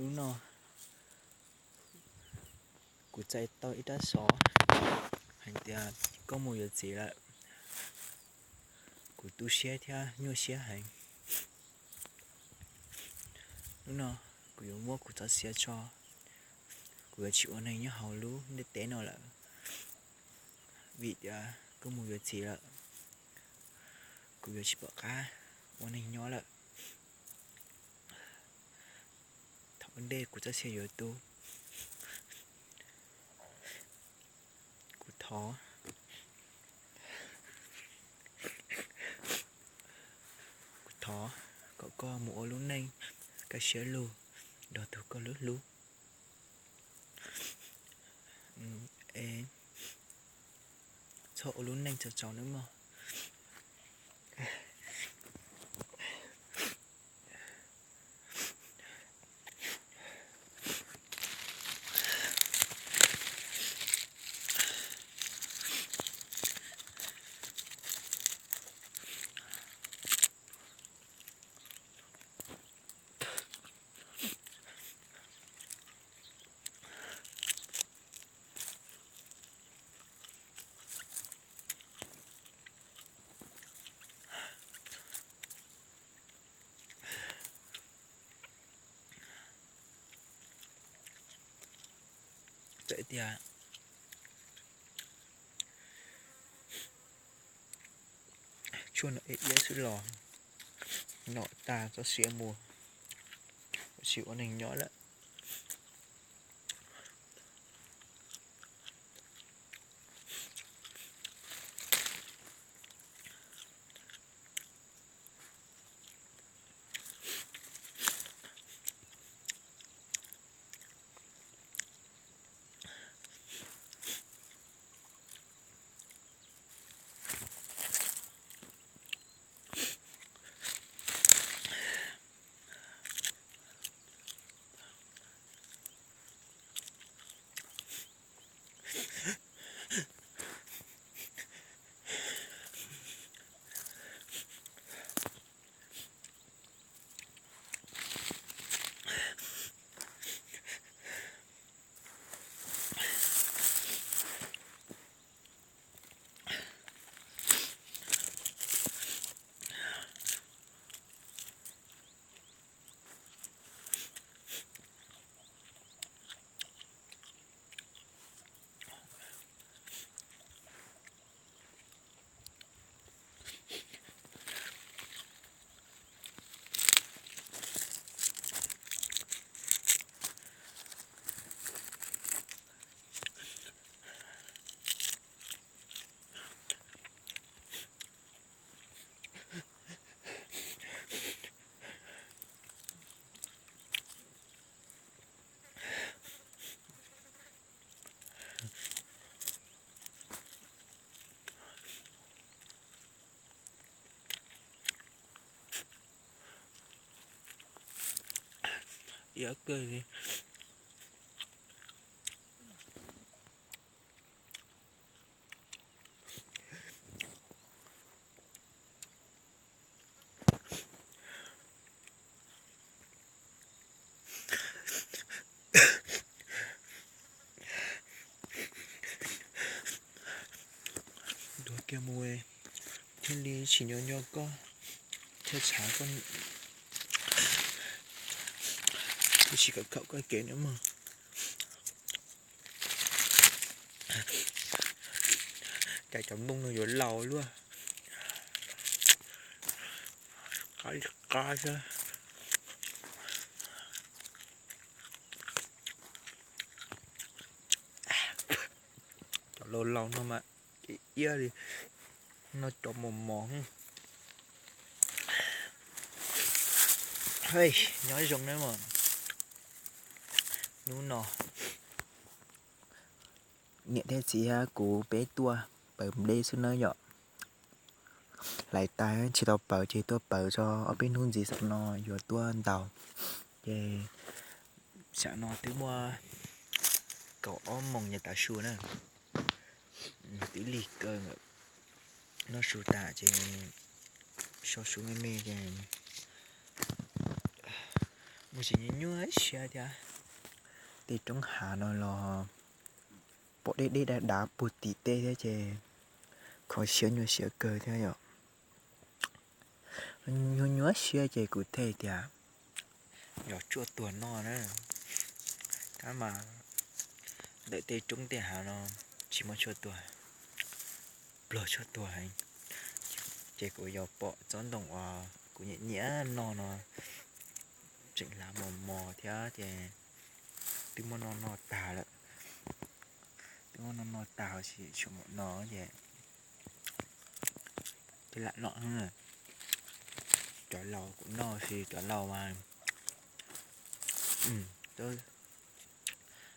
Hnub no kuv txais tau ib rab xov hais tias koj mus yuav txiv lawm. Kuv tu siab thiab nyuaj siab heev. Hnub no kuv yuav muab kuv txoj sia tso, kuv yuav tsis ua neeg nyob hauv lub ntiaj teb no lawm, vim tias koj mus yuav txiv lawm, kuv yuav tsis pom qab ua neeg nyob lawm. Thaum ntej kuv txoj sia yuav tu, kuv thov, kuv thov kom koj mus ua lub neej kaj siab lug nrog tus koj hlub hlub. Txhob ua lub neej txaus txaus nawb mog. Txawm tias tshuaj no ib yam xwb los noj tag txoj sia mus, tsis ua neeg nyob lawm. Iab kawg li. Dua kiag mus thiaj li tsis nco nco koj, thiaj tshav koj, thiaj tsis kawm khaum koj kev na mog. Cas cov nplooj no yuav laus luaj, qab li qab xwb. Cov laus laus no mas iab li, no cov mos mos. Nyob zoo nawb mog. Hnub no niam thiab txiv thiab kuv peb tuaj pawv nplej xwb nawb yom. Hlais tas tsis tau pawv ces tuaj pawv tso, ob peb hnub ntxiv xwb no yuav tuaj ntaus. Ces sam no twb muaj kaum ob moos yav tav su na, twb lig kawg lawm. Noj su tas ces so su me me ces Mus tsev nyuaj nyuaj siab thiab. Tej roob hav no los pom deb deb dav dav puag tim tej thiab ces kho siab nyuaj siab kawg thiab yom. Nyuaj nyuaj siab ces kuv thiaj tias yog tshuaj tuag noj na. Tab mas ntawm tej roob tej hav no tsis muaj tshuaj tuag, pluag tshuaj tuag heev. Ces kuv yog pom tsob ntoo uas kuv nyiam nyiam noj no tseem hlav mos mos thiab ces twb muab noj noj tag lawm. Twb muab noj noj tag huv si tshuav mus no ces twb lam noj. Cov laus kuv noj si cov laus mas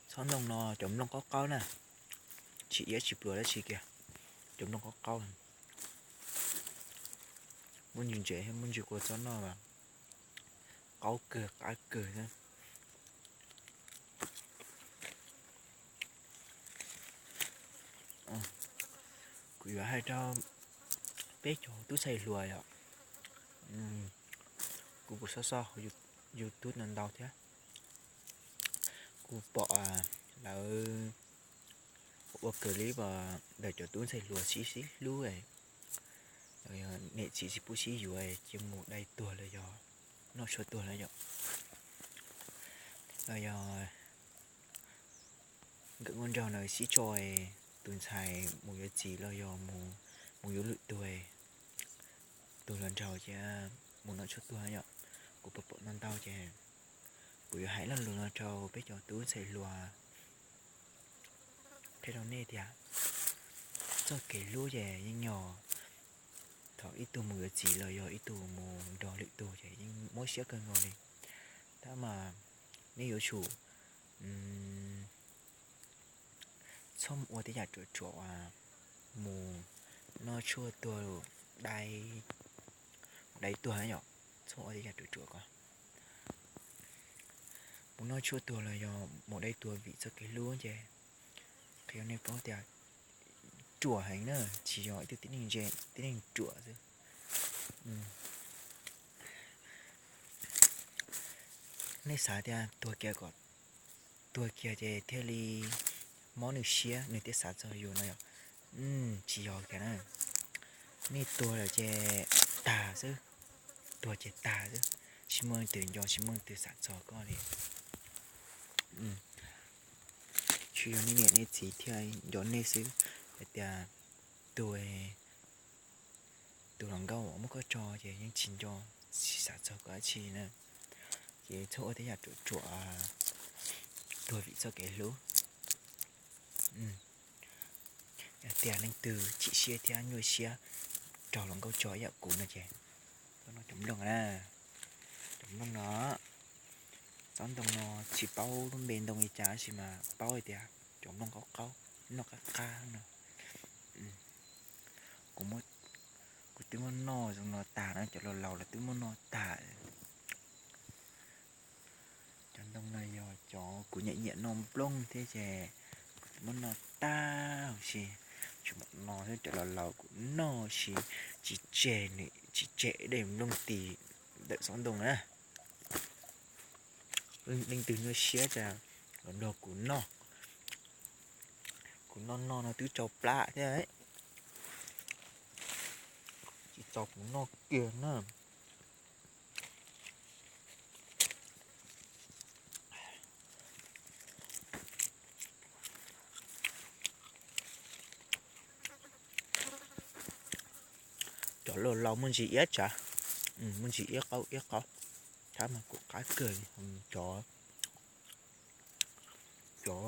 tsob ntoo no cov nplooj qaub qaub na, tsis iab tsis pluas dab tsi kiag, cov nplooj qaub qaub. Muaj ntsis ntsev thiab muaj ntsis kua txob noj mas qaub kawg qab kawg thiab. Kuv yuav hais rau peb cov tub ntxhais hluas yom, kuv kuv xov xov hauv YouTube no ntau thiab. Kuv pom lawv ua clip ntawm cov tub ntxhais hluas sib sib hlub, niam txiv tsis pub sib yuav cia mus dai tuag los yog noj tshuaj tuag na yom. Los yog nkawm nkauj nraug na sib tso, tus ntxhais mus yuav txiv los yog mus yuav lwm tus, tus hluas nraug cia mus noj tshuaj tuag yom. Kuv pom pom ntau ntau ces kuv yuav hais lo lus no rau peb cov tub ntxhais hluas qhia rau nej tias txoj kev hlub ces yeej yog thaum ib tug mus yuav txiv los yog ib tug mus nrog lwm tus ces yeej mob siab kawg nkaus li. Tab mas nej yuav tsum txhob mus ua tej yam ruam ruam uas mus noj tshuaj tuag, dai, mus dai tuag yom. Txhob ua tej yam ruam ruam ko, mus noj tshuaj tuag los yog mus dai tuag vim txoj kev hlub ces qhia nej paub tias ruam heev na, tsis yog ib tug tib neeg ntse, tib neeg ruam xwb. Nej xav tias tuag kiag kom tuag kiag ces thiaj li mob nws siab nws thiaj xav txog yus no yom. Tsis yog kiag na. Nej tuag lawm ces tag xwb, tuag ces tag xwb, tsis muaj leej twg nco tsis muaj leej twg xav txog koj li. Tsuas yog nej niam nej txiv thiaj nco nej xwb. Hais tias tus, tus hluas nkauj uas muab koj tso ces yeej tsis nco, tsis xav txog koj dab tsi na. Ces txhob ua tej yam ruam ruam tuag vim txoj kev hlub. Yog tias leej twg chim siab thiab nyuaj siab raug hluas nkauj tso ib yam kuv no ces tuaj noj cov nplooj na. Cov nplooj no, tsob ntoo no tsis paub lub npe ntoo li cas tab sis mas paub hais tias cov nplooj qaub qaub, noj qab qab no. Kuv, kuv twb muab noj zoo no tag na, cov laus laus los twb muab noj tag. Cov ntoo no yog cov kuv nyiam nyiam noj nplooj thiab ces kuv twb muab noj tag huv si. Tsuas no thiab cov laus laus kuv noj huv si, tsis tseg nws tsis tseg dej nplooj tis ntawm tsob ntoo na. Leej twg nyuaj siab cas los nrog kuv noj. Kuv noj noj no twb tsau plab thiab, tsis txaus kuv noj kiag na. Cov laus laus muaj ntsis iab tsav, muaj ntsis iab qaub iab qaub, tab mas kuj qab kawg. Cov, cov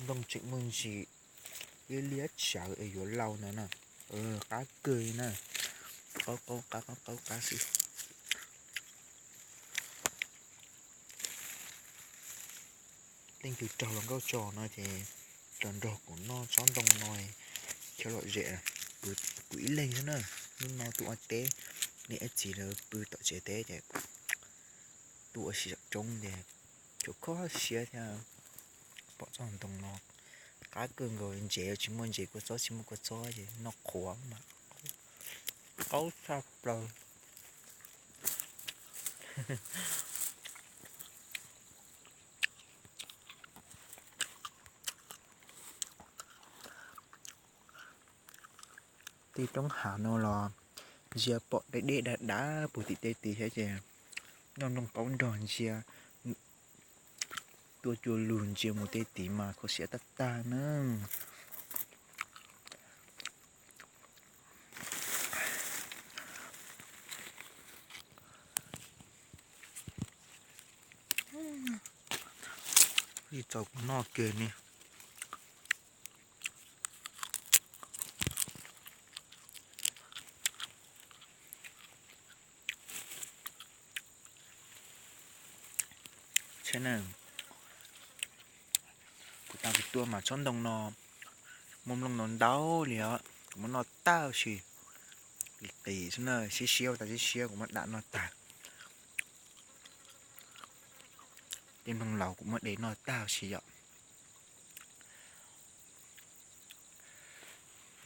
ntoo tseem muaj ntsis liab liab tsawv es yuav laus ntawd na, qab kawg na, qaub qaub qab qaub qaub qab xwb. Leej twg raug hluas nkauj tso no ces los nrog kuv noj tsob ntoo no, cov lom zem, kuv ib leeg xwb na. Hnub no tuaj ua teb, niam thiab txiv lawv pw tom tsev teb ces tuaj ua si saum roob ces tsuas kho siab thiab. Pom tsob ntoo no qab kawg nkaus, ntsev tsis muaj ntsev, kua txob tsis muaj kua txob ces noj qhuav mas qaub tshaj plaws. Tej roob hav no los ntsia pom deb deb dav dav puag tim tej tid thiab ces noj nplooj qaub nrog ntsia, tua cua lug ntsia mus tej tid mas khuv siab tag tag na. Ib txaus kuv noj kiag ni. Kuv tas kuv tua mas tsob ntoo no muaj nplooj ntau ntau li os, kuv muab noj tag huv si. Qis qis xwb na, siab siab ua tas siab siab kuv muab dam noj tag. Tej nplooj laus kuv muab de noj tag huv si yom.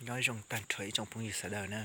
Nyob zoo tag nrho ib tsoom phooj ywg sawv daws na.